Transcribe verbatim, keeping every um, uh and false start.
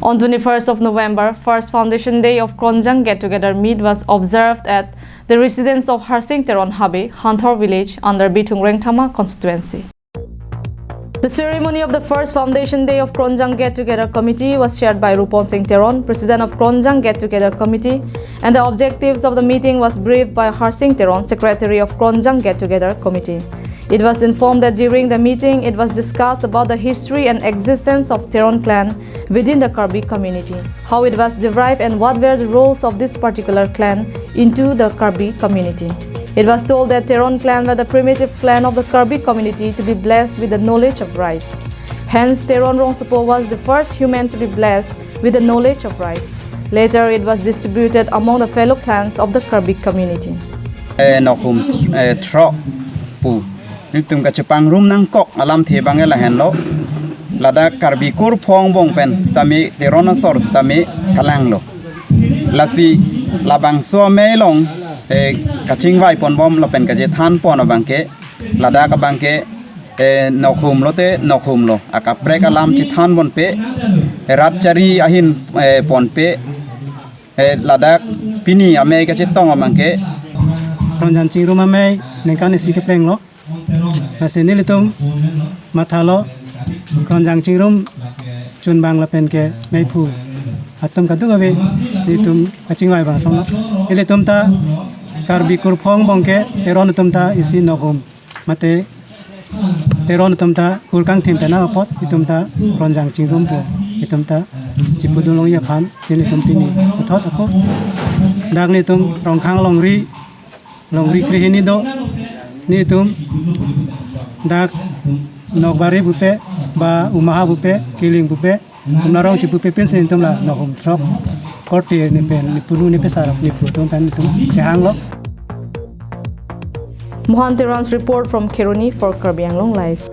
On twenty-first of November, first foundation day of Kronjang Get Together meet was observed at the residence of Harsing Teron Habe, Hanthor village, under Bithung Rengthama constituency. The ceremony of the first foundation day of Kronjang Get Together Committee was chaired by Rupon Singh Teron, President of Kronjang Get Together Committee, and the objectives of the meeting was briefed by Harsing Teron, Secretary of Kronjang Get Together Committee. It was informed that during the meeting, it was discussed about the history and existence of Teron clan within the Karbi community, how it was derived and what were the roles of this particular clan into the Karbi community. It was told that Teron clan were the primitive clan of the Karbi community to be blessed with the knowledge of rice. Hence, Teron Rongsopo was the first human to be blessed with the knowledge of rice. Later, it was distributed among the fellow clans of the Karbi community. Eh, nokhum, eh, throk pu. Nelitum kachepangrum nangkok alamthe abang ke lahenlo. Ladak Karbi Kurphong angbong pen sitame Teron asor sitame kalanglo. Lasi labangso amei along, eh, kachingvai ponbom lapen kachethan pon abang ke, ladak abang ke, eh, nokhum lote nokhum lo. Akaprek alam chethan ponpe, rat chari ahin, eh, ponpe, eh, ladak pini amei kachetong abang ke. Kronjang Chingrum amei ningkan isi keplenglo. Lasi nelitum mathalo Kronjang Chingrum chunbang lapen ke meiphu atum kadokave nelitum kachingvai abang songlo. Ilitum ta Karbi Kurphong angbong ke Teron atum ta isi nokhum mate Teron atum ta kur kangthim pen apot itum ta Kronjang Chingrum pu itum ta chipudun longji aphan si nelitum pini puthot ako dak nelitum Rongkhang longri, longri krehini do, nelitum dak Nokbari pupe, ba Umaha pupe, Kiling pupe, kumlarong chipupe pensi nelitum la nokhum throk korte ne pen, nepunu nepesar nephu atum pen nelitum chehanglo. Mohan Teron's report from Kheroni for Karbi Anglong Live.